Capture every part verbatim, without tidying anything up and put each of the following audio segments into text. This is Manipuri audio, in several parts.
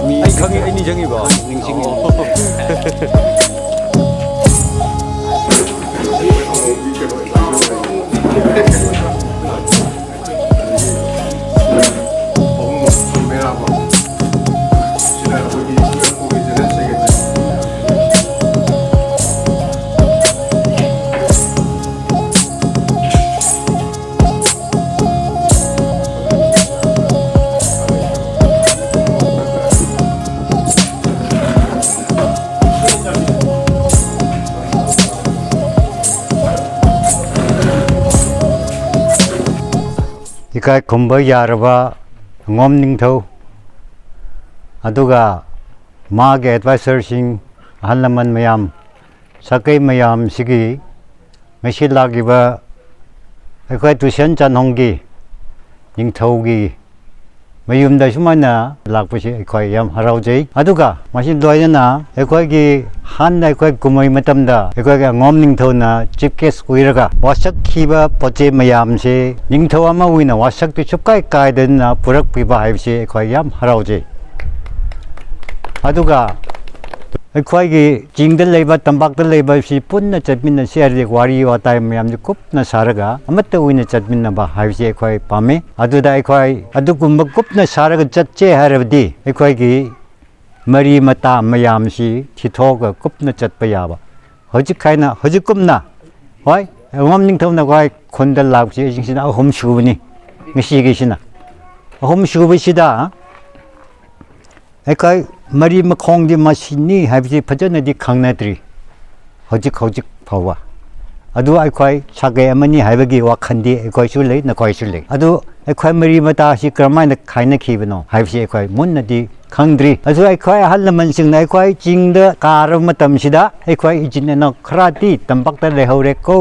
ꯑꯩ ꯈꯪꯉꯤ, ꯑꯩ ꯅꯤꯡꯁꯤꯡꯉꯤꯕ꯫ ꯅꯤꯡꯁꯤꯡꯉꯤ꯫ ꯏꯀꯥꯏ ꯈꯨꯝꯕ ꯌꯥꯔꯕ ꯑꯉꯣꯝ ꯅꯤꯡꯊꯧ, ꯑꯗꯨꯒ ꯃꯥꯒꯤ ꯑꯦꯗꯚꯥꯏꯖꯔꯁꯤꯡ, ꯑꯍꯜ ꯂꯃꯟ ꯃꯌꯥꯝ, ꯁꯥꯀꯩ ꯃꯌꯥꯝꯁꯤꯒꯤ ꯉꯁꯤ ꯂꯥꯛꯂꯤꯕ ꯑꯩꯈꯣꯏ ꯇꯨꯏꯁꯟ ꯆꯥꯟꯍꯣꯡꯒꯤ ꯅꯤꯡꯊꯧꯒꯤ ꯃꯌꯨꯝꯗ ꯁꯨꯃꯥꯏꯅ ꯂꯥꯛꯄꯁꯤ ꯑꯩꯈꯣꯏ ꯌꯥꯝ ꯍꯔꯥꯎꯖꯩ꯫ ꯑꯗꯨꯒ ꯃꯁꯤ ꯂꯣꯏꯅꯅ ꯑꯩꯈꯣꯏꯒꯤ ꯍꯥꯟꯅ ꯑꯩꯈꯣꯏ ꯀꯨꯝꯍꯩ ꯃꯇꯝꯗ ꯑꯩꯈꯣꯏꯒꯤ ꯑꯉꯣꯝ ꯅꯤꯡꯊꯧꯅ ꯆꯤꯐ ꯒꯦꯁ ꯑꯣꯏꯔꯒ ꯋꯥꯁꯛꯈꯤꯕ ꯄꯣꯠ ꯆꯩ ꯃꯌꯥꯝꯁꯤ ꯅꯤꯡꯊꯧ ꯑꯃ ꯑꯣꯏꯅ ꯋꯥꯁꯛꯇꯨ ꯁꯨꯛꯀꯥꯏ ꯀꯥꯏꯗꯅ ꯄꯨꯔꯛꯄꯤꯕ ꯍꯥꯏꯕꯁꯤ ꯑꯩꯈꯣꯏ ꯌꯥꯝ ꯍꯔꯥꯎꯖꯩ꯫ ꯑꯗꯨꯒ ꯑꯩꯈꯣꯏꯒꯤ ꯆꯤꯡꯗ ꯂꯩꯕ, ꯇꯝꯄꯥꯛꯇ ꯂꯩꯕꯁꯤ ꯄꯨꯟꯅ ꯆꯠꯃꯤꯟꯅꯁꯤ ꯍꯥꯏꯔꯗꯤ ꯋꯥꯔꯤ ꯋꯥꯇꯥꯏ ꯃꯌꯥꯝꯁꯤ ꯀꯨꯞꯅ ꯁꯥꯔꯒ ꯑꯃꯠꯇ ꯑꯣꯏꯅ ꯆꯠꯃꯤꯟꯅꯕ ꯍꯥꯏꯕꯁꯤ ꯑꯩꯈꯣꯏ ꯄꯥꯝꯃꯤ꯫ ꯑꯗꯨꯗ ꯑꯩꯈꯣꯏ ꯑꯗꯨꯒꯨꯝꯕ ꯀꯨꯞꯅ ꯁꯥꯔꯒ ꯆꯠꯁꯦ ꯍꯥꯏꯔꯕꯗꯤ ꯑꯩꯈꯣꯏꯒꯤ ꯃꯔꯤ ꯃꯇꯥ ꯃꯌꯥꯝꯁꯤ ꯊꯤꯊꯣꯛꯑꯒ ꯀꯨꯞꯅ ꯆꯠꯄ ꯌꯥꯕ꯫ ꯍꯧꯖꯤꯛ ꯍꯥꯏꯅ, ꯍꯧꯖꯤꯛꯀꯨꯝꯅ, ꯍꯣꯏ, ꯑꯉꯣꯝ ꯅꯤꯡꯊꯧꯅ ꯑꯩꯈꯣꯏ ꯈꯨꯟꯗ ꯂꯥꯛꯄꯁꯤ ꯑꯩꯁꯤꯡꯁꯤꯅ ꯑꯍꯨꯝ ꯁꯨꯕꯅꯤ꯫ ꯉꯁꯤꯒꯤꯁꯤꯅ ꯑꯍꯨꯝ ꯁꯨꯕꯁꯤꯗ ꯑꯩꯈꯣꯏ ꯃꯔꯤ ꯃꯈꯣꯡꯗꯤ ꯃꯁꯤꯅꯤ ꯍꯥꯏꯕꯁꯤ ꯐꯖꯅꯗꯤ ꯈꯪꯅꯗ꯭ꯔꯤ ꯍꯧꯖꯤꯛ, ꯍꯧꯖꯤꯛ ꯐꯥꯎꯕ꯫ ꯑꯗꯨ ꯑꯩꯈꯣꯏ ꯁꯥꯒꯩ ꯑꯃꯅꯤ ꯍꯥꯏꯕꯒꯤ ꯋꯥꯈꯜꯗꯤ ꯑꯩꯈꯣꯏꯁꯨ ꯂꯩ, ꯅꯈꯣꯏꯁꯨ ꯂꯩ꯫ ꯑꯗꯨ ꯑꯩꯈꯣꯏ ꯃꯔꯤ ꯃꯇꯥꯁꯤ ꯀꯔꯝꯍꯥꯏꯅ ꯈꯥꯏꯅꯈꯤꯕꯅꯣ ꯍꯥꯏꯕꯁꯤ ꯑꯩꯈꯣꯏ ꯃꯨꯟꯅꯗꯤ ꯈꯪꯗ꯭ꯔꯤ꯫ ꯑꯗꯨ ꯑꯩꯈꯣꯏ ꯑꯍꯜ ꯂꯃꯟꯁꯤꯡꯅ ꯑꯩꯈꯣꯏ ꯆꯤꯡꯗ ꯀꯥꯔꯕ ꯃꯇꯝꯁꯤꯗ ꯑꯩꯈꯣꯏ ꯏꯆꯤꯟ ꯏꯅꯥꯎ ꯈꯔꯗꯤ ꯇꯝꯄꯥꯛꯇ ꯂꯩꯍꯧꯔꯦꯀꯣ꯫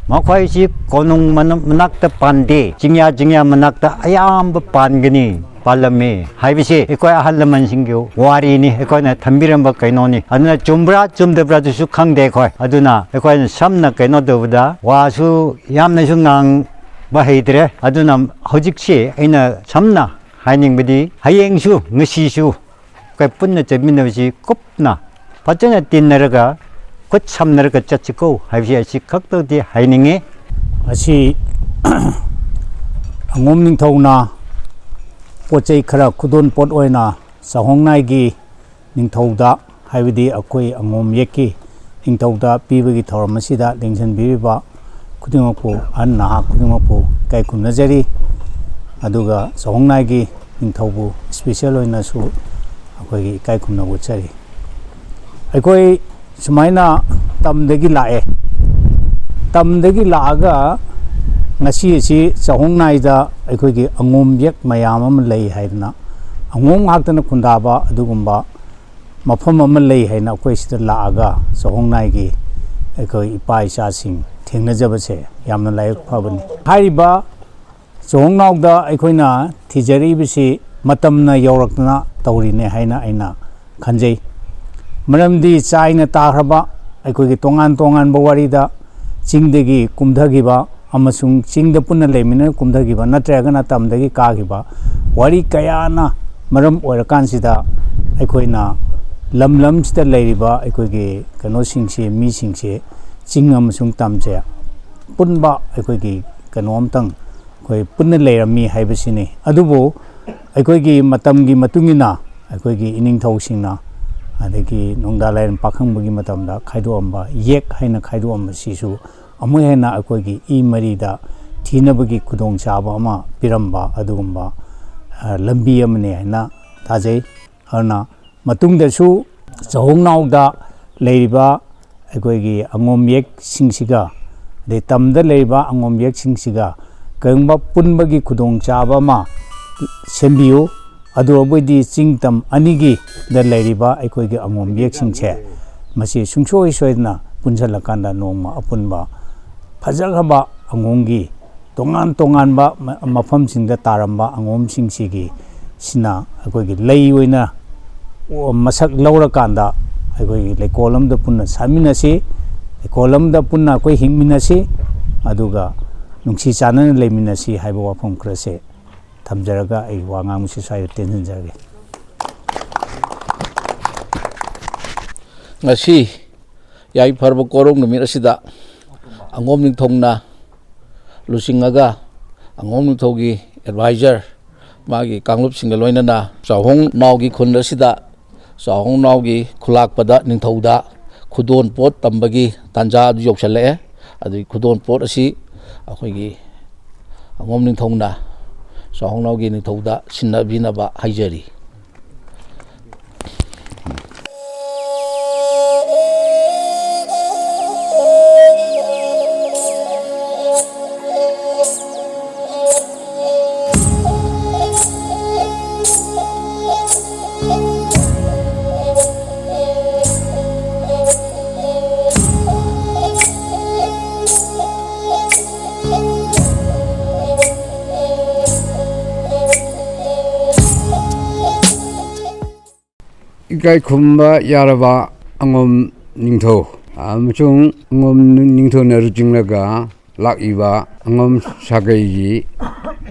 ꯃꯈꯣꯏꯁꯤ ꯀꯣꯅꯨꯡ ꯃꯅ-, ꯃꯅꯥꯛꯇ ꯄꯥꯟꯗꯦ, ꯆꯤꯡꯌꯥ ꯆꯤꯡꯌꯥ ꯃꯅꯥꯛꯇ ꯑꯌꯥꯝꯕ ꯄꯥꯟꯒꯅꯤ, ꯄꯥꯜꯂꯝꯃꯤ ꯍꯥꯏꯕꯁꯤ ꯑꯩꯈꯣꯏ ꯑꯍꯜ ꯂꯃꯟꯁꯤꯡꯒꯤ ꯋꯥꯔꯤꯅꯤ, ꯑꯩꯈꯣꯏꯅ ꯊꯝꯕꯤꯔꯝꯕ ꯀꯩꯅꯣꯅꯤ꯫ ꯑꯗꯨꯅ ꯆꯨꯝꯕ꯭ꯔꯥ ꯆꯨꯝꯗꯕ꯭ꯔꯥꯗꯨꯁꯨ ꯈꯪꯗꯦ ꯑꯩꯈꯣꯏ꯫ ꯑꯗꯨꯅ ꯑꯩꯈꯣꯏꯅ ꯁꯝꯅ ꯀꯩꯅꯣ ꯇꯧꯕꯗ ꯋꯥꯁꯨ ꯌꯥꯝꯅꯁꯨ ꯉꯥꯡꯕ ꯍꯩꯇ꯭ꯔꯦ꯫ ꯑꯗꯨꯅ ꯍꯧꯖꯤꯛꯁꯤ ꯑꯩꯅ ꯁꯝꯅ ꯍꯥꯏꯅꯤꯡꯕꯗꯤ ꯍꯌꯦꯡꯁꯨ ꯉꯁꯤꯁꯨ ꯑꯩꯈꯣꯏ ꯄꯨꯟꯅ ꯆꯠꯃꯤꯟꯅꯕꯁꯤ ꯀꯨꯞꯅ ꯐꯖꯅ ꯇꯤꯟꯅꯔꯒ ꯈꯨꯠ ꯁꯝꯅꯔꯒ ꯆꯠꯁꯤꯀꯣ ꯍꯥꯏꯕꯁꯤ ꯑꯁꯤ ꯈꯛꯇꯗꯤ ꯍꯥꯏꯅꯤꯡꯉꯤ꯫ ꯑꯁꯤ ꯑꯉꯣꯝ ꯅꯤꯡꯊꯧꯅ ꯄꯣꯠ ꯆꯩ ꯈꯔ ꯈꯨꯗꯣꯜ ꯄꯣꯠ ꯑꯣꯏꯅ ꯆꯥꯍꯣꯡꯅꯥꯏꯒꯤ ꯅꯤꯡꯊꯧꯗ, ꯍꯥꯏꯕꯗꯤ ꯑꯩꯈꯣꯏ ꯑꯉꯣꯝ ꯌꯦꯛꯀꯤ ꯅꯤꯡꯊꯧꯗ ꯄꯤꯕꯒꯤ ꯊꯧꯔꯝ ꯑꯁꯤꯗ ꯂꯦꯡꯁꯤꯟꯕꯤꯔꯤꯕ ꯈꯨꯗꯤꯡꯃꯛꯄꯨ, ꯑꯍꯟ ꯅꯍꯥ ꯈꯨꯗꯤꯡꯃꯛꯄꯨ ꯏꯀꯥꯏ ꯈꯨꯝꯅꯖꯔꯤ꯫ ꯑꯗꯨꯒ ꯆꯥꯍꯣꯡꯅꯥꯏꯒꯤ ꯅꯤꯡꯊꯧꯕꯨ ꯏꯁꯄꯤꯁꯦꯜ ꯑꯣꯏꯅꯁꯨ ꯑꯩꯈꯣꯏꯒꯤ ꯏꯀꯥꯏ ꯈꯨꯝꯅꯕ ꯎꯠꯆꯔꯤ꯫ ꯑꯩꯈꯣꯏ ꯁꯨꯃꯥꯏꯅ ꯇꯝꯗꯒꯤ ꯂꯥꯛꯑꯦ꯫ ꯇꯝꯗꯒꯤ ꯂꯥꯛꯑꯒ ꯉꯁꯤ ꯑꯁꯤ ꯆꯥꯍꯣꯡꯅꯥꯏꯗ ꯑꯩꯈꯣꯏꯒꯤ ꯑꯉꯣꯝ ꯌꯦꯛ ꯃꯌꯥꯝ ꯑꯃ ꯂꯩ ꯍꯥꯏꯗꯅ, ꯑꯉꯣꯝ ꯉꯥꯛꯇꯅ ꯈꯨꯟꯗꯥꯕ ꯑꯗꯨꯒꯨꯝꯕ ꯃꯐꯝ ꯑꯃ ꯂꯩ ꯍꯥꯏꯅ ꯑꯩꯈꯣꯏ ꯁꯤꯗ ꯂꯥꯛꯑꯒ ꯆꯥꯍꯣꯡꯅꯥꯏꯒꯤ ꯑꯩꯈꯣꯏ ꯏꯄꯥ ꯏꯆꯥꯁꯤꯡ ꯊꯦꯡꯅꯖꯕꯁꯦ ꯌꯥꯝꯅ ꯂꯥꯏꯕꯛ ꯐꯕꯅꯤ꯫ ꯍꯥꯏꯔꯤꯕ ꯆꯥꯍꯣꯡꯅꯥꯎꯗ ꯑꯩꯈꯣꯏꯅ ꯊꯤꯖꯔꯛꯏꯕꯁꯤ ꯃꯇꯝꯅ ꯌꯧꯔꯛꯇꯅ ꯇꯧꯔꯤꯅꯦ ꯍꯥꯏꯅ ꯑꯩꯅ ꯈꯟꯖꯩ꯫ ꯃꯔꯝꯗꯤ ꯆꯥꯏꯅ ꯇꯥꯈ꯭ꯔꯕ ꯑꯩꯈꯣꯏꯒꯤ ꯇꯣꯉꯥꯟ ꯇꯣꯉꯥꯟꯕ ꯋꯥꯔꯤꯗ ꯆꯤꯡꯗꯒꯤ ꯀꯨꯝꯊꯈꯤꯕ ꯑꯃꯁꯨꯡ ꯆꯤꯡꯗ ꯄꯨꯟꯅ ꯂꯩꯃꯤꯟꯅ ꯀꯨꯝꯊꯈꯤꯕ ꯅꯠꯇ꯭ꯔꯒꯅ ꯇꯝꯗꯒꯤ ꯀꯥꯈꯤꯕ ꯋꯥꯔꯤ ꯀꯌꯥꯅ ꯃꯔꯝ ꯑꯣꯏꯔꯀꯥꯟꯁꯤꯗ ꯑꯩꯈꯣꯏꯅ ꯂꯝ ꯂꯝꯁꯤꯗ ꯂꯩꯔꯤꯕ ꯑꯩꯈꯣꯏꯒꯤ ꯀꯩꯅꯣꯁꯤꯡꯁꯦ, ꯃꯤꯁꯤꯡꯁꯦ, ꯆꯤꯡ ꯑꯃꯁꯨꯡ ꯇꯝꯁꯦ ꯄꯨꯟꯕ ꯑꯩꯈꯣꯏꯒꯤ ꯀꯩꯅꯣ ꯑꯝꯇꯪ ꯑꯩꯈꯣꯏ ꯄꯨꯟꯅ ꯂꯩꯔꯝꯃꯤ ꯍꯥꯏꯕꯁꯤꯅꯤ꯫ ꯑꯗꯨꯕꯨ ꯑꯩꯈꯣꯏꯒꯤ ꯃꯇꯝꯒꯤ ꯃꯇꯨꯡ ꯏꯟꯅ ꯑꯩꯈꯣꯏꯒꯤ ꯏꯅꯤꯡꯊꯧꯁꯤꯡꯅ, ꯑꯗꯒꯤ ꯅꯣꯡꯗꯥ ꯂꯥꯏꯔꯦꯟ ꯄꯥꯈꯪꯕꯒꯤ ꯃꯇꯝꯗ ꯈꯥꯏꯗꯣꯛꯑꯝꯕ ꯌꯦꯛ ꯍꯥꯏꯅ ꯈꯥꯏꯗꯣꯛꯑꯝꯕꯁꯤꯁꯨ ꯑꯃꯨꯛ ꯍꯦꯟꯅ ꯑꯩꯈꯣꯏꯒꯤ ꯏ ꯃꯔꯤꯗ ꯊꯤꯅꯕꯒꯤ ꯈꯨꯗꯣꯡꯆꯥꯕ ꯑꯃ ꯄꯤꯔꯝꯕ ꯑꯗꯨꯒꯨꯝꯕ, ꯑ, ꯂꯝꯕꯤ ꯑꯃꯅꯤ ꯍꯥꯏꯅ ꯊꯥꯖꯩ꯫ ꯑꯗꯨꯅ ꯃꯇꯨꯡꯗꯁꯨ ꯆꯥꯍꯣꯡꯅꯥꯎꯗ ꯂꯩꯔꯤꯕ ꯑꯩꯈꯣꯏꯒꯤ ꯑꯉꯣꯝ ꯌꯦꯛꯁꯤꯡꯁꯤꯒ, ꯑꯗꯩ ꯇꯝꯗ ꯂꯩꯔꯤꯕ ꯑꯉꯣꯝ ꯌꯦꯛꯁꯤꯡꯁꯤꯒ ꯀꯔꯤꯒꯨꯝꯕ ꯄꯨꯟꯕꯒꯤ ꯈꯨꯗꯣꯡꯆꯥꯕ ꯑꯃ ꯁꯦꯝꯕꯤꯌꯨ꯫ ꯑꯗꯨ ꯑꯣꯏꯕꯗꯤ ꯆꯤꯡ ꯇꯝ ꯑꯅꯤꯒꯤꯗ ꯂꯩꯔꯤꯕ ꯑꯩꯈꯣꯏꯒꯤ ꯑꯉꯣꯝ ꯌꯦꯛꯁꯤꯡꯁꯦ ꯃꯁꯤ ꯁꯨꯡꯁꯣꯏ ꯁꯣꯏꯗꯅ ꯄꯨꯟꯁꯤꯜꯂꯀꯥꯟꯗ ꯅꯣꯡꯃ ꯑꯄꯨꯟꯕ ꯐꯖꯈ꯭ꯔꯕ ꯑꯉꯣꯝꯒꯤ ꯇꯣꯉꯥꯟ ꯇꯣꯉꯥꯟꯕ ꯃ-, ꯃꯐꯝꯁꯤꯡꯗ ꯇꯥꯔꯝꯕ ꯑꯉꯣꯝꯁꯤꯡꯁꯤꯒꯤ ꯁꯤꯅ ꯑꯩꯈꯣꯏꯒꯤ ꯂꯩ ꯑꯣꯏꯅ ꯃꯁꯛ ꯂꯧꯔꯀꯥꯟꯗ ꯑꯩꯈꯣꯏꯒꯤ ꯂꯩꯀꯣꯜ ꯑꯃꯗ ꯄꯨꯟꯅ ꯁꯥꯠꯃꯤꯟꯅꯁꯤ, ꯂꯩꯀꯣꯜ ꯑꯃꯗ ꯄꯨꯟꯅ ꯑꯩꯈꯣꯏ ꯍꯤꯡꯃꯤꯟꯅꯁꯤ, ꯑꯗꯨꯒ ꯅꯨꯡꯁꯤ ꯆꯥꯟꯅꯅ ꯂꯩꯃꯤꯟꯅꯁꯤ ꯍꯥꯏꯕ ꯋꯥꯐꯝ ꯈꯔꯁꯦ ꯊꯝꯖꯔꯒ ꯑꯩ ꯋꯥ ꯉꯥꯡꯕꯁꯤ ꯁ꯭ꯋꯥꯏꯗ ꯇꯦꯟꯁꯤꯟꯖꯔꯒꯦ꯫ ꯉꯁꯤ ꯌꯥꯏꯐꯔꯕ ꯀꯣꯔꯧ ꯅꯨꯃꯤꯠ ꯑꯁꯤꯗ ꯑꯉꯣꯝ ꯅꯤꯡꯊꯧꯅ ꯂꯨꯆꯤꯡꯉꯒ, ꯑꯉꯣꯝ ꯅꯤꯡꯊꯧꯒꯤ ꯑꯦꯗꯚꯥꯏꯖꯔ, ꯃꯥꯒꯤ ꯀꯥꯡꯂꯨꯞꯁꯤꯡꯒ ꯂꯣꯏꯅꯅ ꯆꯥꯎꯍꯣꯡ ꯅꯥꯎꯒꯤ ꯈꯨꯟ ꯑꯁꯤꯗ ꯆꯥꯎꯍꯣꯡ ꯅꯥꯎꯒꯤ ꯈꯨꯂꯥꯛꯄꯗ ꯅꯤꯡꯊꯧꯗ ꯈꯨꯗꯣꯜ ꯄꯣꯠ ꯇꯝꯕꯒꯤ ꯇꯥꯟꯖꯥ ꯑꯗꯨ ꯌꯧꯁꯤꯜꯂꯛꯑꯦ꯫ ꯑꯗꯨꯒꯤ ꯈꯨꯗꯣꯜ ꯄꯣꯠ ꯑꯁꯤ ꯑꯩꯈꯣꯏꯒꯤ ꯑꯉꯣꯝ ꯅꯤꯡꯊꯧꯅ ꯆꯥꯎꯍꯣꯡ ꯅꯥꯎꯒꯤ ꯅꯤꯡꯊꯧꯗ ꯁꯤꯟꯅꯕꯤꯅꯕ ꯍꯥꯏꯖꯔꯤ꯫ ꯏꯀꯥꯏ ꯈꯨꯝꯕ ꯌꯥꯔꯕ ꯑꯉꯣꯝ ꯅꯤꯡꯊꯧ ꯑꯃꯁꯨꯡ ꯑꯉꯣꯝ ꯅꯤꯡꯊꯧꯅ ꯂꯨꯆꯤꯡꯂꯒ ꯂꯥꯛꯂꯤꯕ ꯑꯉꯣꯝ ꯁꯥꯒꯩꯒꯤ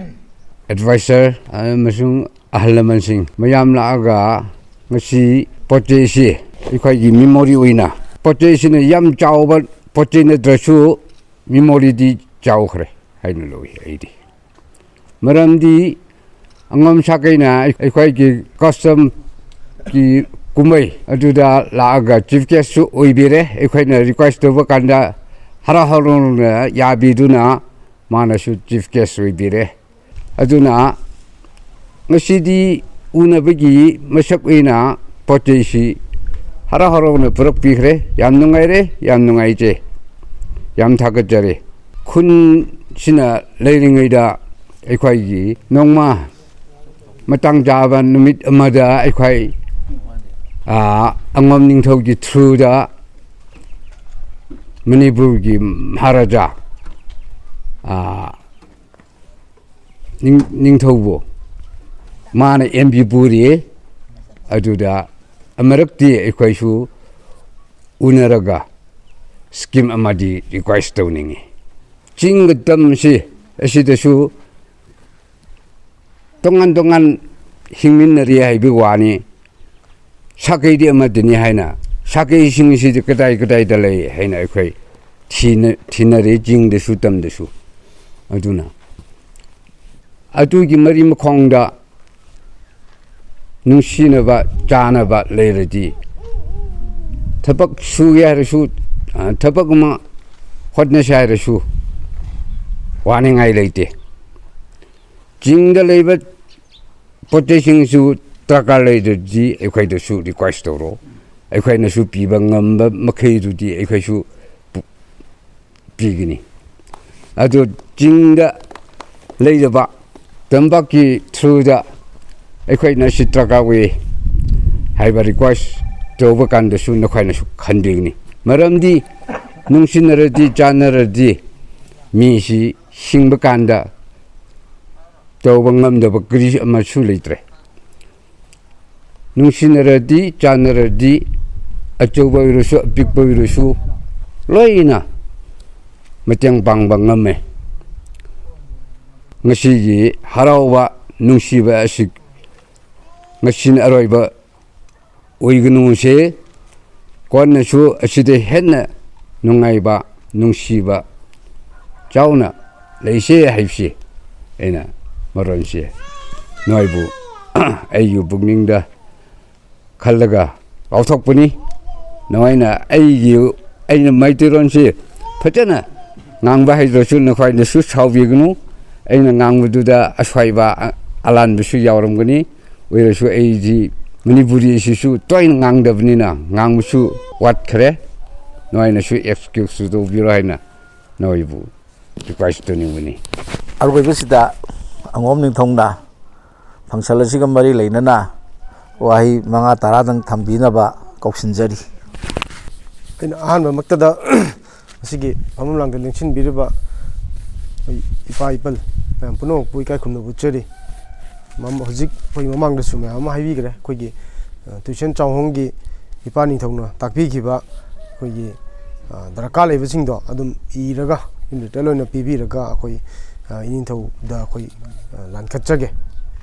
ꯑꯦꯗꯚꯥꯏꯖꯔ ꯑꯃꯁꯨꯡ ꯑꯍꯜ ꯂꯃꯟꯁꯤꯡ ꯃꯌꯥꯝ ꯂꯥꯛꯂꯒ ꯉꯁꯤ ꯄꯣꯠ ꯆꯩꯁꯤ ꯑꯩꯈꯣꯏꯒꯤ ꯃꯦꯃꯣꯔꯤ ꯑꯣꯏꯅ, ꯄꯣꯠ ꯆꯩꯁꯤꯅ ꯌꯥꯝ ꯆꯥꯎꯕ ꯄꯣꯠ ꯆꯩ ꯅꯠꯇ꯭ꯔꯁꯨ ꯃꯦꯃꯣꯔꯤꯗꯤ ꯆꯥꯎꯈ꯭ꯔꯦ ꯍꯥꯏꯅ ꯂꯧꯏ ꯑꯩꯗꯤ꯫ ꯃꯔꯝꯗꯤ ꯑꯉꯣꯝ ꯁꯥꯒꯩꯅ ꯑꯩꯈꯣꯏꯒꯤ ꯀꯁꯇꯝꯒꯤ ꯀꯨꯝꯍꯩ ꯑꯗꯨꯗ ꯂꯥꯛꯂꯒ ꯆꯤꯐ ꯒꯦꯁꯁꯨ ꯑꯣꯏꯕꯤꯔꯦ꯫ ꯑꯩꯈꯣꯏꯅ ꯔꯤꯀ꯭ꯋꯦꯁ ꯇꯧꯕ ꯀꯥꯟꯗ ꯍꯔꯥꯎ ꯍꯔꯥꯎꯅ ꯌꯥꯕꯤꯗꯨꯅ ꯃꯥꯅꯁꯨ ꯆꯤꯐ ꯒꯦꯁ ꯑꯣꯏꯕꯤꯔꯦ꯫ ꯑꯗꯨꯅ ꯉꯁꯤꯗꯤ ꯎꯅꯕꯒꯤ ꯃꯁꯛ ꯑꯣꯏꯅ ꯄꯣꯠ ꯆꯩꯁꯤ ꯍꯔꯥꯎ ꯍꯔꯥꯎꯅ ꯄꯨꯔꯛꯄꯤꯈ꯭ꯔꯦ꯫ ꯌꯥꯝ ꯅꯨꯡꯉꯥꯏꯔꯦ, ꯌꯥꯝ ꯅꯨꯡꯉꯥꯏꯖꯩ, ꯌꯥꯝ ꯊꯥꯒꯠꯆꯔꯤ꯫ ꯈꯨꯟꯁꯤꯅ ꯂꯩꯔꯤꯉꯩꯗ ꯑꯩꯈꯣꯏꯒꯤ ꯅꯣꯡꯃ ꯃꯇꯥꯡ ꯆꯥꯕ ꯅꯨꯃꯤꯠ ꯑꯃꯗ ꯑꯩꯈꯣꯏ, ꯑꯥ, ꯑꯉꯣꯝ ꯅꯤꯡꯊꯧꯒꯤ ꯊ꯭ꯔꯨꯗ ꯃꯅꯤꯄꯨꯔꯒꯤ ꯃꯍꯥꯔꯥꯖꯥ, ꯑꯥ, ꯅꯤꯡ-, ꯅꯤꯡꯊꯧꯕꯨ ꯃꯥꯅ ꯑꯦꯝ ꯄꯤ ꯄꯨꯔꯤ꯫ ꯑꯗꯨꯗ ꯑꯃꯨꯔꯛꯇꯤ ꯑꯩꯈꯣꯏꯁꯨ ꯎꯅꯔꯒ ꯁ꯭ꯀꯤꯝ ꯑꯃꯗꯤ ꯔꯤꯀ꯭ꯋꯦꯁ ꯇꯧꯅꯤꯡꯉꯤ꯫ ꯆꯤꯡꯒ ꯇꯝꯁꯤ ꯑꯁꯤꯗꯁꯨ ꯇꯣꯉꯥꯟ ꯇꯣꯉꯥꯟ ꯍꯤꯡꯃꯤꯟꯅꯔꯤ ꯍꯥꯏꯕꯒꯤ ꯋꯥꯅꯤ꯫ ꯁꯥꯒꯩꯗꯤ ꯑꯃꯠꯇꯅꯤ ꯍꯥꯏꯅ, ꯁꯥꯒꯩꯁꯤꯡꯁꯤꯗꯤ ꯀꯗꯥꯏ ꯀꯗꯥꯏꯗ ꯂꯩ ꯍꯥꯏꯅ ꯑꯩꯈꯣꯏ ꯊꯤꯅ-, ꯊꯤꯅꯔꯦ, ꯆꯤꯡꯗꯁꯨ ꯇꯝꯗꯁꯨ꯫ ꯑꯗꯨꯅ ꯑꯗꯨꯒꯤ ꯃꯔꯤ ꯃꯈꯣꯡꯗ ꯅꯨꯡꯁꯤꯅꯕ, ꯆꯥꯅꯕ ꯂꯩꯔꯗꯤ, ꯊꯕꯛ ꯁꯨꯒꯦ ꯍꯥꯏꯔꯁꯨ, ꯑ, ꯊꯕꯛ ꯑꯃ ꯍꯣꯠꯅꯁꯦ ꯍꯥꯏꯔꯁꯨ ꯋꯥꯅꯤꯡꯉꯥꯏ ꯂꯩꯇꯦ꯫ ꯆꯤꯡꯗ ꯂꯩꯕ ꯄꯣꯠ ꯆꯩꯁꯤꯡꯁꯨ ꯗꯔꯀꯥꯔ ꯂꯩꯔꯗꯤ ꯑꯩꯈꯣꯏꯗꯁꯨ ꯔꯤꯀ꯭ꯋꯦꯁ ꯇꯧꯔꯣ꯫ ꯑꯩꯈꯣꯏꯅꯁꯨ ꯄꯤꯕ ꯉꯝꯕ ꯃꯈꯩꯗꯨꯗꯤ ꯑꯩꯈꯣꯏꯁꯨ ꯄꯨ-, ꯄꯤꯒꯅꯤ꯫ ꯑꯗꯨ ꯆꯤꯡꯗ ꯂꯩꯔꯕ ꯇꯝꯄꯥꯛꯀꯤ ꯊ꯭ꯔꯨꯗ ꯑꯩꯈꯣꯏꯅ ꯁꯤ ꯗꯔꯀꯥꯔ ꯑꯣꯏ ꯍꯥꯏꯕ ꯔꯤꯀ꯭ꯋꯦꯁ ꯇꯧꯕ ꯀꯥꯟꯗꯁꯨ ꯅꯈꯣꯏꯅꯁꯨ ꯈꯟꯕꯤꯒꯅꯤ꯫ ꯃꯔꯝꯗꯤ ꯅꯨꯡꯁꯤꯅꯔꯗꯤ, ꯆꯥꯟꯅꯔꯗꯤ ꯃꯤꯁꯤ ꯍꯤꯡꯕ ꯀꯥꯟꯗ ꯇꯧꯕ ꯉꯝꯗꯕ ꯀꯔꯤ ꯑꯃꯁꯨ ꯂꯩꯇ꯭ꯔꯦ꯫ ꯅꯨꯡꯁꯤꯅꯔꯗꯤ, ꯆꯥꯟꯅꯔꯗꯤ, ꯑꯆꯧꯕ ꯑꯣꯏꯔꯁꯨ, ꯑꯄꯤꯛꯄ ꯑꯣꯏꯔꯁꯨ, ꯂꯣꯏꯅ ꯃꯇꯦꯡ ꯄꯥꯡꯕ ꯉꯝꯃꯦ꯫ ꯉꯁꯤꯒꯤ ꯍꯔꯥꯎꯕ, ꯅꯨꯡꯁꯤꯕ ꯑꯁꯤ ꯉꯁꯤꯅ ꯑꯔꯣꯏꯕ ꯑꯣꯏꯒꯅꯨꯁꯦ꯫ ꯀꯣꯟꯅꯁꯨ ꯑꯁꯤꯗ ꯍꯦꯟꯅ ꯅꯨꯡꯉꯥꯏꯕ, ꯅꯨꯡꯁꯤꯕ ꯆꯥꯎꯅ ꯂꯩꯁꯦ ꯍꯥꯏꯕꯁꯤ ꯑꯩꯅ ꯃꯔꯣꯟꯁꯦ ꯅꯣꯏꯕꯨ ꯑꯩꯒꯤ ꯄꯨꯛꯅꯤꯡꯗ ꯈꯜꯂꯒ ꯂꯥꯎꯊꯣꯛꯄꯅꯤ꯫ ꯅꯣꯏꯅ ꯑꯩꯒꯤ, ꯑꯩꯅ ꯃꯩꯇꯩꯂꯣꯟꯁꯤ ꯐꯖꯅ ꯉꯥꯡꯕ ꯍꯩꯇ꯭ꯔꯁꯨ ꯅꯈꯣꯏꯅꯁꯨ ꯁꯥꯎꯕꯤꯒꯅꯨ꯫ ꯑꯩꯅ ꯉꯥꯡꯕꯗꯨꯗ ꯑꯁꯣꯏꯕ, ꯑ-, ꯑꯂꯥꯟꯕꯁꯨ ꯌꯥꯎꯔꯝꯒꯅꯤ꯫ ꯑꯣꯏꯔꯁꯨ ꯑꯩꯗꯤ ꯃꯅꯤꯄꯨꯔꯤ ꯑꯁꯤꯁꯨ ꯇꯣꯏꯅ ꯉꯥꯡꯗꯕꯅꯤꯅ ꯉꯥꯡꯕꯁꯨ ꯋꯥꯠꯈ꯭ꯔꯦ꯫ ꯅꯣꯏꯅꯁꯨ ꯑꯦꯛꯁꯀ꯭ꯌꯨꯁꯁꯨ ꯇꯧꯕꯤꯔꯣ ꯍꯥꯏꯅ ꯅꯣꯏꯕꯨ ꯔꯤꯀ꯭ꯋꯦꯁ ꯇꯧꯅꯤꯡꯕꯅꯤ꯫ ꯑꯔꯣꯏꯕꯁꯤꯗ ꯑꯉꯣꯝ ꯅꯤꯡꯊꯧꯅ ꯐꯪꯁꯟ ꯑꯁꯤꯒ ꯃꯔꯤ ꯂꯩꯅꯅ ꯋꯥꯍꯩ ꯃꯉꯥ ꯇꯔꯥꯗꯪ ꯊꯝꯕꯤꯅꯕ ꯀꯧꯁꯤꯟꯖꯔꯤ꯫ ꯑꯩꯅ ꯑꯍꯥꯟꯕꯃꯛꯇꯗ ꯃꯁꯤꯒꯤ ꯐꯝꯐꯝ ꯂꯥꯡꯗ ꯂꯦꯡꯁꯤꯟꯕꯤꯔꯤꯕ ꯑꯩꯈꯣꯏ ꯏꯄꯥ ꯏꯄꯜ ꯃꯌꯥꯝ ꯄꯨꯝꯅꯃꯛꯄꯨ ꯏꯀꯥꯏ ꯈꯨꯝꯅꯕ ꯎꯠꯆꯔꯤ꯫ ꯃꯝ-, ꯍꯧꯖꯤꯛ ꯑꯩꯈꯣꯏ ꯃꯃꯥꯡꯗꯁꯨ ꯃꯌꯥꯝ ꯑꯃ ꯍꯥꯏꯕꯤꯈ꯭ꯔꯦ꯫ ꯑꯩꯈꯣꯏꯒꯤ, ꯑ, ꯇꯨꯏꯁꯟ ꯆꯥꯛꯍꯣꯡꯒꯤ ꯏꯄꯥ ꯅꯤꯡꯊꯧꯅ ꯇꯥꯛꯄꯤꯈꯤꯕ ꯑꯩꯈꯣꯏꯒꯤ, ꯑ, ꯗꯔꯀꯥꯔ ꯂꯩꯕꯁꯤꯡꯗꯣ ꯑꯗꯨꯝ ꯏꯔꯒ, in detail ꯑꯣꯏꯅ ꯄꯤꯕꯤꯔꯒ ꯑꯩꯈꯣꯏ, ꯑ, ꯏꯅꯤꯡꯊꯧꯗ ꯑꯩꯈꯣꯏ, ꯑ, ꯂꯥꯟꯈꯠꯆꯒꯦ꯫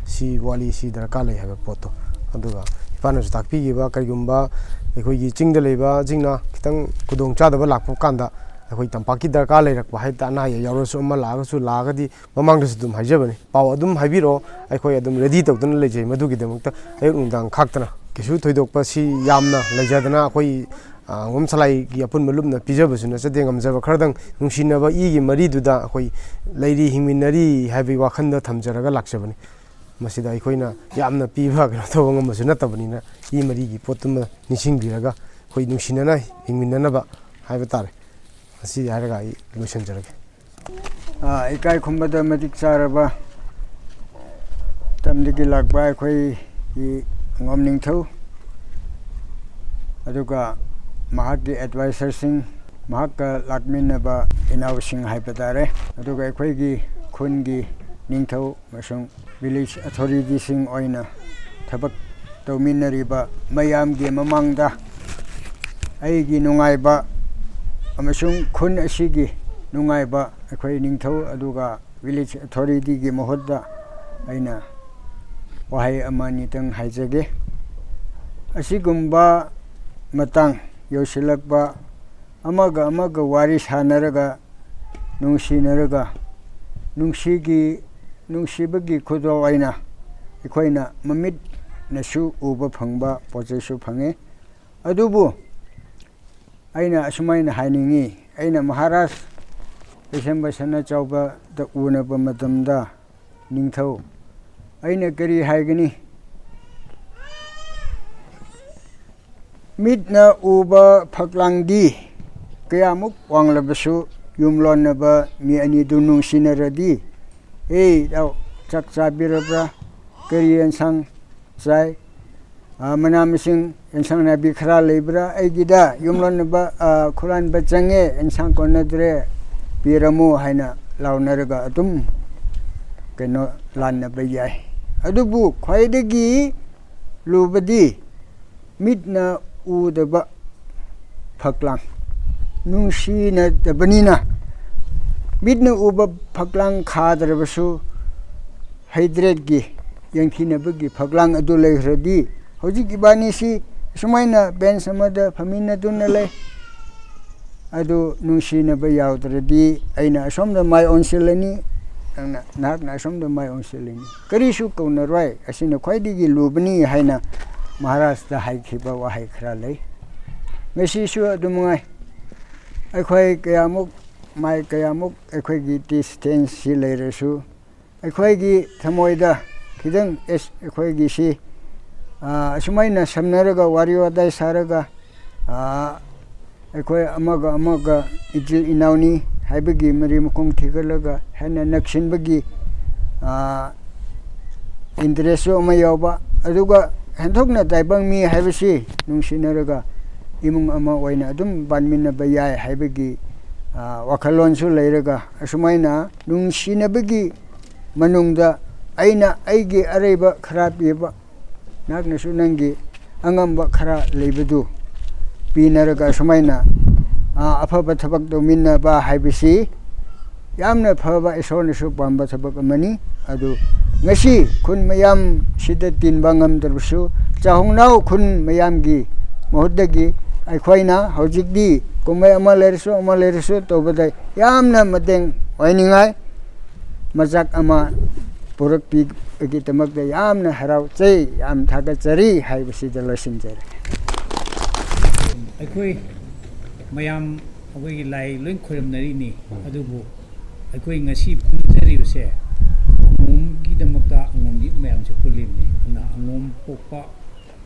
ꯁꯤ ꯋꯥꯠꯂꯤ, ꯁꯤ ꯗꯔꯀꯥꯔ ꯂꯩ ꯍꯥꯏꯕ ꯄꯣꯠꯇꯣ꯫ ꯑꯗꯨꯒ ꯏꯄꯥꯅꯁꯨ ꯇꯥꯛꯄꯤꯈꯤꯕ, ꯀꯔꯤꯒꯨꯝꯕ ꯑꯩꯈꯣꯏꯒꯤ ꯆꯤꯡꯗ ꯂꯩꯕꯁꯤꯡꯅ ꯈꯤꯇꯪ ꯈꯨꯗꯣꯡ ꯆꯥꯗꯕ ꯂꯥꯛꯄ ꯀꯥꯟꯗ, ꯑꯩꯈꯣꯏ ꯇꯝꯄꯥꯛꯀꯤ ꯗꯔꯀꯥꯔ ꯂꯩꯔꯛꯄ ꯍꯥꯏ ꯇꯥꯔꯦ, ꯑꯅꯥ ꯑꯌꯦꯛ ꯌꯥꯎꯔꯁꯨ, ꯑꯃ ꯂꯥꯛꯑꯒꯁꯨ, ꯂꯥꯛꯑꯒꯗꯤ ꯃꯃꯥꯡꯗꯁꯨ ꯑꯗꯨꯝ ꯍꯥꯏꯖꯕꯅꯤ, ꯄꯥꯎ ꯑꯗꯨꯝ ꯍꯥꯏꯕꯤꯔꯛꯑꯣ, ꯑꯩꯈꯣꯏ ꯑꯗꯨꯝ ꯔꯦꯗꯤ ꯇꯧꯗꯨꯅ ꯂꯩꯖꯩ꯫ ꯃꯗꯨꯒꯤꯗꯃꯛꯇ ꯑꯌꯨꯛ ꯅꯨꯡꯗꯥꯡ ꯈꯥꯛꯇꯅ ꯀꯩꯁꯨ ꯊꯣꯏꯗꯣꯛꯄ ꯁꯤ ꯌꯥꯝꯅ ꯂꯩꯖꯗꯅ, ꯑꯩꯈꯣꯏ ꯑ, ꯉꯣꯝ ꯁꯂꯥꯏꯒꯤ ꯑꯄꯨꯟꯕ ꯂꯨꯞꯅ ꯄꯤꯖꯕꯁꯨ ꯅꯠꯆꯗꯦ, ꯉꯝꯖꯕ ꯈꯔꯗꯪ ꯅꯨꯡꯁꯤꯅꯕ ꯏꯒꯤ ꯃꯔꯤꯗꯨꯗ ꯑꯩꯈꯣꯏ ꯂꯩꯔꯤ, ꯍꯤꯡꯃꯤꯟꯅꯔꯤ ꯍꯥꯏꯕꯒꯤ ꯋꯥꯈꯜꯗ ꯊꯝꯖꯔꯒ ꯂꯥꯛꯆꯕꯅꯤ꯫ ꯃꯁꯤꯗ ꯑꯩꯈꯣꯏꯅ ꯌꯥꯝꯅ ꯄꯤꯕ, ꯀꯩꯅꯣ ꯇꯧꯕ ꯉꯝꯕꯁꯨ ꯅꯠꯇꯕꯅꯤꯅ, ꯏ ꯃꯔꯤꯒꯤ ꯄꯣꯠꯇꯨꯃ ꯅꯤꯡꯁꯤꯡꯕꯤꯔꯒ ꯑꯩꯈꯣꯏ ꯅꯨꯡꯁꯤꯅꯅ ꯍꯤꯡꯃꯤꯟꯅꯅꯕ ꯍꯥꯏꯕ ꯇꯥꯔꯦ꯫ ꯃꯁꯤ ꯍꯥꯏꯔꯒ ꯑꯩ ꯂꯣꯏꯁꯤꯟꯖꯔꯒꯦ꯫ ꯑ, ꯏꯀꯥꯏ ꯈꯨꯝꯕꯗ ꯃꯇꯤꯛ ꯆꯥꯔꯕ ꯇꯝꯗꯒꯤ ꯂꯥꯛꯄ ꯑꯩꯈꯣꯏꯒꯤ ꯉꯣꯝ ꯅꯤꯡꯊꯧ, ꯑꯗꯨꯒ ꯃꯍꯥꯛꯀꯤ ꯑꯦꯗꯚꯥꯏꯖꯔꯁꯤꯡ, ꯃꯍꯥꯛꯀ ꯂꯥꯛꯃꯤꯟꯅꯕ ꯏꯅꯥꯎꯁꯤꯡ ꯍꯥꯏꯕ ꯇꯥꯔꯦ, ꯑꯗꯨꯒ ꯑꯩꯈꯣꯏꯒꯤ ꯈꯨꯟꯒꯤ ꯅꯤꯡꯊꯧ ꯑꯃꯁꯨꯡ ꯚꯤꯂꯦꯖ ꯑꯊꯣꯔꯤꯇꯤꯁꯤꯡ ꯑꯣꯏꯅ ꯊꯕꯛ ꯇꯧꯃꯤꯟꯅꯔꯤꯕ ꯃꯌꯥꯝꯒꯤ ꯃꯃꯥꯡꯗ ꯑꯩꯒꯤ ꯅꯨꯡꯉꯥꯏꯕ ꯑꯃꯁꯨꯡ ꯈꯨꯟ ꯑꯁꯤꯒꯤ ꯅꯨꯡꯉꯥꯏꯕ ꯑꯩꯈꯣꯏ ꯅꯤꯡꯊꯧ ꯑꯗꯨꯒ ꯚꯤꯂꯦꯖ ꯑꯊꯣꯔꯤꯇꯤꯒꯤ ꯃꯍꯨꯠꯇ ꯑꯩꯅ ꯋꯥꯍꯩ ꯑꯃ ꯑꯅꯤꯇꯪ ꯍꯥꯏꯖꯒꯦ꯫ ꯑꯁꯤꯒꯨꯝꯕ ꯃꯇꯥꯡ ꯌꯧꯁꯤꯜꯂꯛꯄ, ꯑꯃꯒ ꯑꯃꯒ ꯋꯥꯔꯤ ꯁꯥꯟꯅꯔꯒ, ꯅꯨꯡꯁꯤꯅꯔꯒ, ꯅꯨꯡꯁꯤꯒꯤ, ꯅꯨꯡꯁꯤꯕꯒꯤ ꯈꯨꯗꯣꯜ ꯑꯣꯏꯅ ꯑꯩꯈꯣꯏꯅ ꯃꯃꯤꯠꯅꯁꯨ ꯎꯕ ꯐꯪꯕ ꯄꯣꯠ ꯆꯩꯁꯨ ꯐꯪꯉꯤ꯫ ꯑꯗꯨꯕꯨ ꯑꯩꯅ ꯑꯁꯨꯃꯥꯏꯅ ꯍꯥꯏꯅꯤꯡꯉꯤ, ꯑꯩꯅ ꯃꯍꯥꯔꯥꯖ ꯀꯩꯁꯝꯕ ꯁꯅꯥꯆꯥꯎꯕꯗ ꯎꯅꯕ ꯃꯇꯝꯗ, ꯅꯤꯡꯊꯧ, ꯑꯩꯅ ꯀꯔꯤ ꯍꯥꯏꯒꯅꯤ? ꯃꯤꯠꯅ ꯎꯕ ꯐꯛꯂꯥꯡꯗꯤ ꯀꯌꯥꯃꯨꯛ ꯋꯥꯡꯂꯕꯁꯨ, ꯌꯨꯝꯂꯣꯟꯅꯕ ꯃꯤ ꯑꯅꯤꯗꯨ ꯅꯨꯡꯁꯤꯅꯔꯗꯤ, "ꯑꯦ, ꯏꯇꯥꯎ, ꯆꯥꯛ ꯆꯥꯕꯤꯔꯕ꯭ꯔꯥ? ꯀꯔꯤ ꯑꯦꯟꯁꯥꯡ ꯆꯥꯏ? ꯑ, ꯃꯅꯥ ꯃꯁꯤꯡ, ꯑꯦꯟꯁꯥꯡ ꯅꯥꯄꯤ ꯈꯔ ꯂꯩꯕ꯭ꯔꯥ? ꯑꯩꯒꯤꯗ ꯌꯨꯝꯂꯣꯟꯅꯕ, ꯑ, ꯈꯨꯂꯥꯟꯕ ꯆꯪꯉꯦ, ꯑꯦꯟꯁꯥꯡ ꯀꯣꯟꯅꯗ꯭ꯔꯦ, ꯄꯤꯔꯝꯃꯨ" ꯍꯥꯏꯅ ꯂꯥꯎꯅꯔꯒ ꯑꯗꯨꯝ, ꯀꯩꯅꯣ, ꯂꯥꯟꯅꯕ ꯌꯥꯏ꯫ ꯑꯗꯨꯕꯨ ꯈ꯭ꯋꯥꯏꯗꯒꯤ ꯂꯨꯕꯗꯤ ꯃꯤꯠꯅ ꯎꯗꯕ ꯐꯛꯂꯥꯡ, ꯅꯨꯡꯁꯤꯅꯗꯕꯅꯤꯅ꯫ ꯃꯤꯠꯅ ꯎꯕ ꯐꯛꯂꯥꯡ ꯈꯥꯗ꯭ꯔꯕꯁꯨ, ꯍꯩꯗ꯭ꯔꯦꯠꯀꯤ ꯌꯦꯡꯊꯤꯅꯕꯒꯤ ꯐꯛꯂꯥꯡ ꯑꯗꯨ ꯂꯩꯈ꯭ꯔꯗꯤ, ꯍꯧꯖꯤꯛ ꯏꯕꯥꯅꯤꯁꯤ ꯁꯨꯃꯥꯏꯅ ꯕꯦꯟꯁ ꯑꯃꯗ ꯐꯝꯃꯤꯟꯅꯗꯨꯅ ꯂꯩ꯫ ꯑꯗꯨ ꯅꯨꯡꯁꯤꯅꯕ ꯌꯥꯎꯗ꯭ꯔꯗꯤ ꯑꯩꯅ ꯑꯁꯣꯝꯗ ꯃꯥꯏ ꯑꯣꯟꯁꯤꯜꯂꯅꯤ, ꯅꯪꯅ, ꯅꯍꯥꯛꯅ ꯑꯁꯣꯝꯗ ꯃꯥꯏ ꯑꯣꯟꯁꯤꯜꯂꯅꯤ, ꯀꯔꯤꯁꯨ ꯀꯧꯅꯔꯣꯏ, ꯑꯁꯤꯅ ꯈ꯭ꯋꯥꯏꯗꯒꯤ ꯂꯨꯕꯅꯤ ꯍꯥꯏꯅ ꯃꯍꯥꯔꯥꯖꯇ ꯍꯥꯏꯈꯤꯕ ꯋꯥꯍꯩ ꯈꯔ ꯂꯩ꯫ ꯉꯁꯤꯁꯨ ꯑꯗꯨꯃꯉꯥꯏ, ꯑꯩꯈꯣꯏ ꯀꯌꯥꯃꯨꯛ, ꯃꯥꯏ ꯀꯌꯥꯃꯨꯛ ꯑꯩꯈꯣꯏꯒꯤ ꯗꯤꯁꯇꯦꯟꯁꯁꯤ ꯂꯩꯔꯁꯨ, ꯑꯩꯈꯣꯏꯒꯤ ꯊꯃꯣꯏꯗ ꯈꯤꯇꯪ, ꯑꯦꯁ, ꯑꯩꯈꯣꯏꯒꯤꯁꯤ, ꯑꯥ, ꯑꯁꯨꯃꯥꯏꯅ ꯁꯝꯅꯔꯒ, ꯋꯥꯔꯤ ꯋꯥꯇꯥꯏ ꯁꯥꯔꯒ, ꯑꯥ, ꯑꯩꯈꯣꯏ ꯑꯃꯒ ꯑꯃꯒ ꯏꯆꯤꯜ ꯏꯅꯥꯎꯅꯤ ꯍꯥꯏꯕꯒꯤ ꯃꯔꯤ ꯃꯈꯣꯡ ꯊꯤꯒꯠꯂꯒ ꯍꯦꯟꯅ ꯅꯛꯁꯤꯟꯕꯒꯤ, ꯑꯥ, ꯏꯟꯇꯔꯦꯁꯁꯨ ꯑꯃ ꯌꯥꯎꯕ, ꯑꯗꯨꯒ ꯍꯦꯟꯊꯣꯛꯅ ꯇꯥꯏꯕꯪ ꯃꯤ ꯍꯥꯏꯕꯁꯤ ꯅꯨꯡꯁꯤꯅꯔꯒ ꯏꯃꯨꯡ ꯑꯃ ꯑꯣꯏꯅ ꯑꯗꯨꯝ ꯄꯥꯟꯃꯤꯟꯅꯕ ꯌꯥꯏ ꯍꯥꯏꯕꯒꯤ, ꯑꯥ, ꯋꯥꯈꯜꯂꯣꯟꯁꯨ ꯂꯩꯔꯒ, ꯑꯁꯨꯃꯥꯏꯅ ꯅꯨꯡꯁꯤꯅꯕꯒꯤ ꯃꯅꯨꯡꯗ ꯑꯩꯅ ꯑꯩꯒꯤ ꯑꯔꯩꯕ ꯈꯔ ꯄꯤꯕ, ꯅꯍꯥꯛꯅꯁꯨ ꯅꯪꯒꯤ ꯑꯉꯝꯕ ꯈꯔ ꯂꯩꯕꯗꯨ ꯄꯤꯅꯔꯒ ꯁꯨꯃꯥꯏꯅ, ꯑ, ꯑꯐꯕ ꯊꯕꯛ ꯇꯧꯃꯤꯟꯅꯕ ꯍꯥꯏꯕꯁꯤ ꯌꯥꯝꯅ ꯐꯕ, ꯏꯁꯣꯔꯅꯁꯨ ꯄꯥꯝꯕ ꯊꯕꯛ ꯑꯃꯅꯤ꯫ ꯑꯗꯨ ꯉꯁꯤ ꯈꯨꯟ ꯃꯌꯥꯝꯁꯤꯗ ꯇꯤꯟꯕ ꯉꯝꯗ꯭ꯔꯕꯁꯨ, ꯆꯥꯍꯣꯡꯅꯥꯎ ꯈꯨꯟ ꯃꯌꯥꯝꯒꯤ ꯃꯍꯨꯠꯇꯒꯤ ꯑꯩꯈꯣꯏꯅ ꯍꯧꯖꯤꯛꯇꯤ ꯀꯨꯝꯍꯩ ꯑꯃ ꯂꯩꯔꯁꯨ, ꯑꯃ ꯂꯩꯔꯁꯨ ꯇꯧꯕꯗ ꯌꯥꯝꯅ ꯃꯇꯦꯡ ꯑꯣꯏꯅꯤꯡꯉꯥꯏ ꯃꯆꯥꯛ ꯑꯃ ꯄꯨꯔꯛꯄꯤꯕꯒꯤꯗꯃꯛꯇ ꯌꯥꯝꯅ ꯍꯔꯥꯎꯖꯩ, ꯌꯥꯝ ꯊꯥꯒꯠꯆꯔꯤ ꯍꯥꯏꯕꯁꯤꯗ ꯂꯣꯏꯁꯤꯟꯖꯔꯦ꯫ ꯑꯩꯈꯣꯏ ꯃꯌꯥꯝ ꯑꯩꯈꯣꯏꯒꯤ ꯂꯥꯏ ꯂꯣꯏ ꯈꯣꯏꯔꯝꯅꯔꯤꯅꯤ, ꯑꯗꯨꯕꯨ ꯑꯩꯈꯣꯏ ꯉꯁꯤ ꯄꯨꯟꯖꯔꯤꯕꯁꯦ ꯑꯉꯣꯝꯒꯤꯗꯃꯛꯇ ꯑꯉꯣꯝ ꯌꯦꯛ ꯃꯌꯥꯝꯁꯦ ꯄꯨꯜꯂꯤꯕꯅꯤ꯫ ꯑꯗꯨꯅ ꯑꯉꯣꯝ ꯄꯣꯛꯄ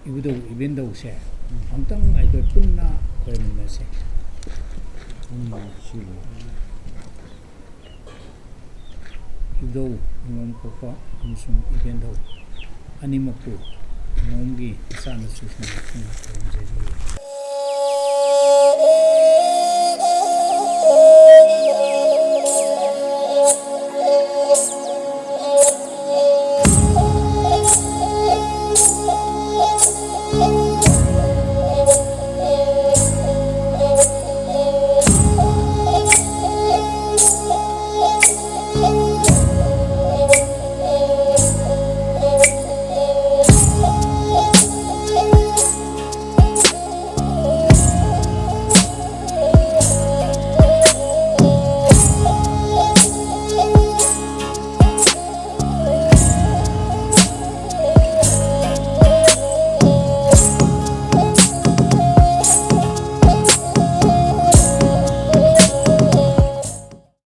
ꯏꯕꯨꯙꯧ ꯏꯕꯦꯟꯗꯧꯁꯦ ꯑꯃꯨꯛꯇꯪ ꯑꯩꯈꯣꯏ ꯄꯨꯟꯅ ꯈꯣꯏꯔꯝꯃꯤꯟꯅꯁꯦ꯫ ꯏꯕꯨꯙꯧ ꯑꯉꯣꯝ ꯄꯣꯛꯄ ꯑꯃꯁꯨꯡ ꯏꯕꯦꯟꯗꯧ ꯑꯅꯤꯃꯛꯄꯨ ꯑꯉꯣꯝꯒꯤ ꯃꯆꯥꯅꯁꯨꯁꯤꯡꯅ ꯄꯨꯟꯅ ꯈꯣꯏꯔꯝꯖꯔꯤ꯫